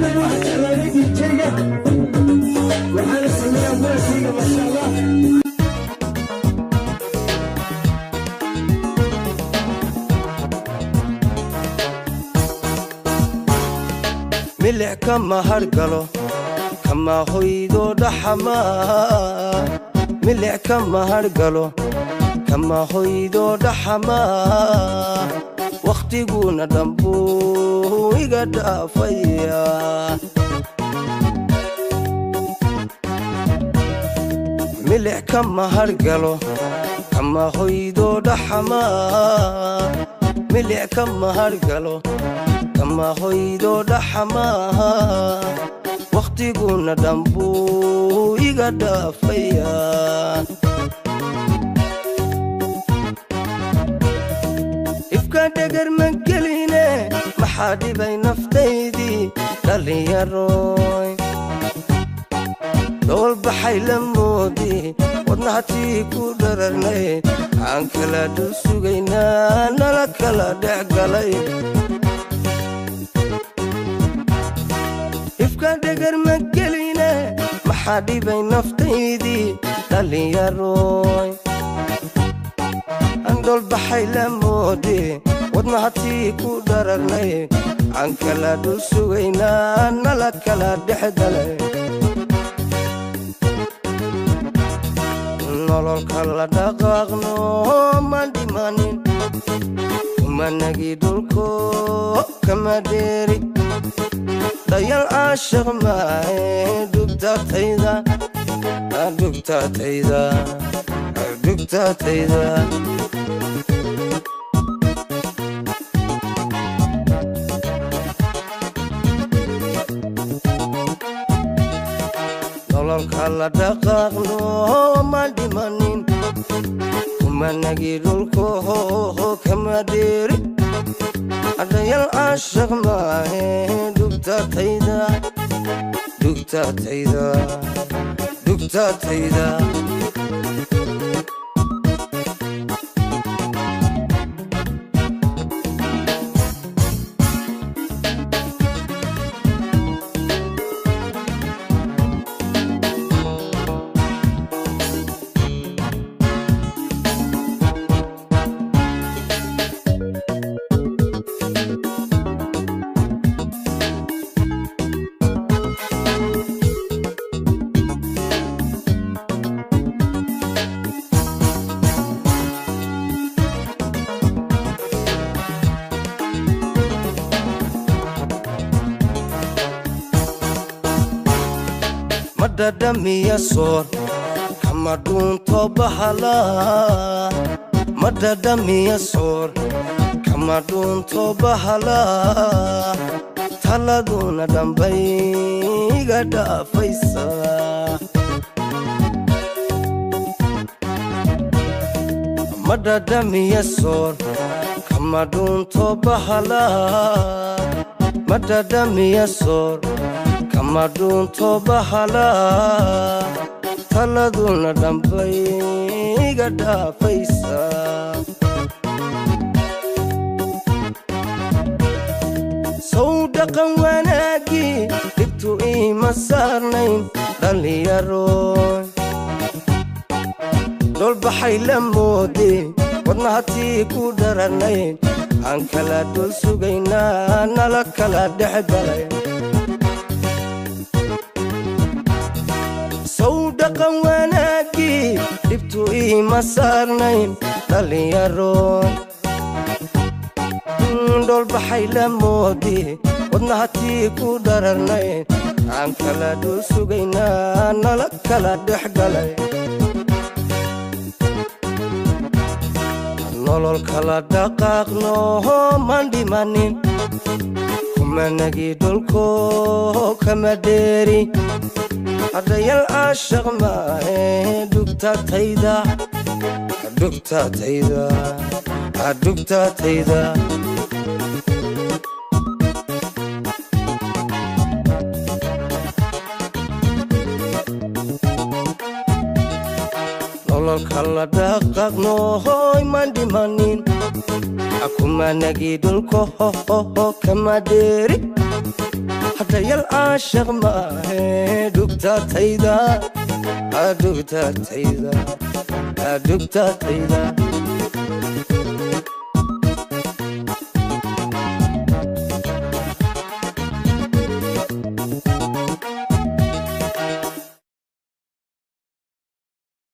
Heestan waxaa jeclaaday DJ-ga, waxaana sameeyaa waankayga, maasha Allah. Milic kama hargalo, kama hoydo dhaxamaa. Milic kama hargalo, kama hoydo dhaxamaa. Wakhtiguna dhambuu iga dhaafaya. Milic kama hargalo, kama hoydo dhaxamaa. Milic kama hargalo, kama hoydo dhaxamaa. Wakhtiguna dhambuu iga dhaafaya. Ifka dhegar ma geline, maxaa dhibay naftaydii dhallinyaroy? Dhoolbaxay la moodi wadnahatii ku dhararnay, aan kala dhul sugaynaa, nala kala dhex galay. Ifka dhegar ma geline, maxaa dhibay naftaydii dhallinyaroy? Andholbaxay la moodi wadnahatii ku dhararnay, aan kala dhul sugaynaa, nala kala dhex galay. Nololka la dhaqaaqno ma dhimanin, kumanagi dhulko kama dheeri. Dayal caashiq maahe, dhugtatayda, dhugtatayda, dhugtatayda. Nololka la dhaqaaqno ma dhimanin, kumanagi dhulko kama dheeri. Dhayal caashiq maahe, dhugtatayda, dhugtatayda, dhugtatayda. Ma dhadhamiya soor, kama dhuunto bahala. Ma dhadhamiya soor, kama dhuunto bahala. Taladuna dhambay iga dhaafaysa. Ma dhadhamiya soor, kama dhuunto bahala. Ma dhadhamiya soor, kama dhuunto bahala. Taladuna dhambay iga dhaafaysa. Sow dhaqan wanaagii dhibtu iima saarnayn dhallinyaroy. Dholbaxay la moode wadnahatii ku dhararnayn, aan kala dhul sugaynaa, nala kala dhex galay. Sow dhaqan wanaagii dhibtu iima saarnayn dhallinyaroy. Dholbaxay la moodi wadnahatii ku dhararnayn, aan kala dhul sugaynaa, nala kala dhex galay. Nolol kala dhaqaaqno maan dhimanin, kumanagi dhulko kama dheeri. Dhayal caashiq maahe, dhugtatayda, dhugtatayda, dhugtatayda. Nololka la dhaqaaqno hoy maan dhimanin, kumanagi dhulko kama dheeri. Hadayal caashaq maahe, dhugtatayda, dhugtatayda, dhugtatayda.